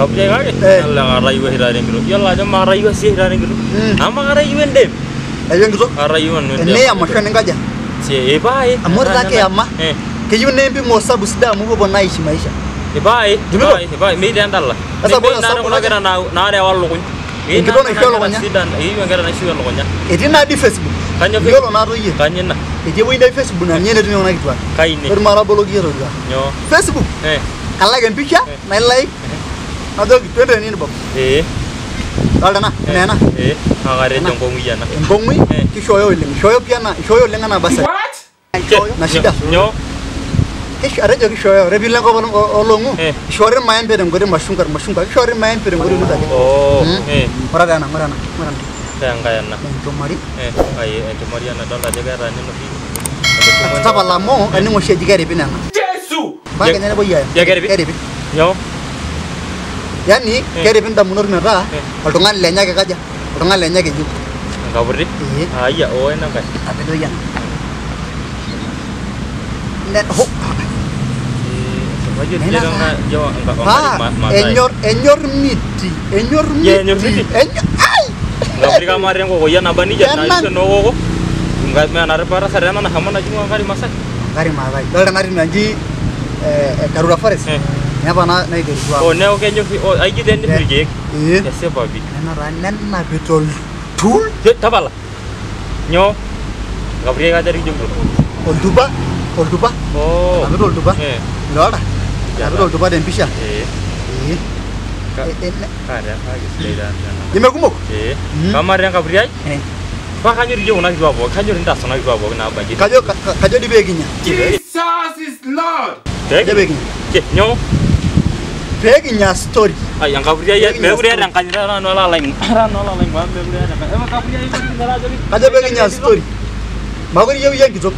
Kapia kake ala karayu oshi taata enkitok. Yiolo ajo maarayu oshi taata enkitok. Amaa karayu endem. Ayu enkitok? Karayu nanu endem. Teniyam ashu eninkaja? Epae. Amu ore taa kiyama, keyieu nimpim osabu sidai amu ipuopuo naa aishi maisha. Epae, epae, epae, metii endala. Sasa bora Nemeyieu naa osabu kuna kera naarewa ilukuny. Enkitok naishu elukunya. Eyieu enkerai naishu elukunya. Etii naadi Facebook. Kanyoo Iyiolo naa toi iyie. Kanyoo ina? Etii ewueji naji Facebook naa ninye enetumie kuna kituak. Kai ine? Ore mataboloki iyie todua. Nyoo? Facebook. Kalak empisha, nailike, najoki twende inbox. Idolta ena? Enaa ena? Naa katejo enkong'ui ena. Enkong'ui, kishooyo oleng. Ishooyo pii ena, ishooyo oleng anaa basari. Ishooyo. Na shida. Nyoo? Atejo kishooyo. Ore piilo enkop oolong'u, ishoori irmaembe tenkoitoi mashungwa, irmashungwa. Kishoori irmaembe tenkoitoi duo ake. Ng'ura taa ena, ng'ura ena, ng'ura ena. Kaa enkae ena? Enchumari. Ai enchumari ena idolta ajo keeta neno pii. Tapala amu kaning oshi eji keripi nena. Jesu! Mpaka kenya nepuoi aaya. Ya keripi? Keripi. Nyoo? Yaani keripi indamunot metaa oltung'ani lenye ake kaja? Oltung'ani lenye ake eyieu. Enkaputi? Ayia, oo ena nkae. Apedoyia ena. Ne ho. Enyor enyor miti, enyor miti. Enyor miti. Enyor ai. Enkaputi kamaa taa enkokoyia naba nejia naisho noo koko. Mee enatipata sa ena nashomo najing Wangari Maathai. Wangari Maathai. Idolta ena tim naji Karura Forest. Ninye apa naiterutua. Oh neeku kenyor aijo taa enyor irkeek. Esipa pii. Nena taa nenapita oltuul. Tapala. Nyoo? Enkaputi kaja kijokito? Oltupa, oltupa. Enapita oltupa. Idolta? Enapita oltupa tempisha. Kaa taa sidai taa ena. Nemekumok? Kamaa taa enkaputi ai? Paa kanyor ijo kuna kituak pookin, kanyor intaas kuna kituak pookin naabaji. Kajo kajo dii pee kinya. Jesus is Lord. Kajo pee kinya. Nyoo? Pee kinya story. Ai enkaputi ai meekure eeta enkanyit ara nanu olo alaing'ua. Ara nanu olo alaing'ua meekure eeta enkanyit. Enkaputi ai Kajo pee kinya story. Makure iyieu iyie enkitok.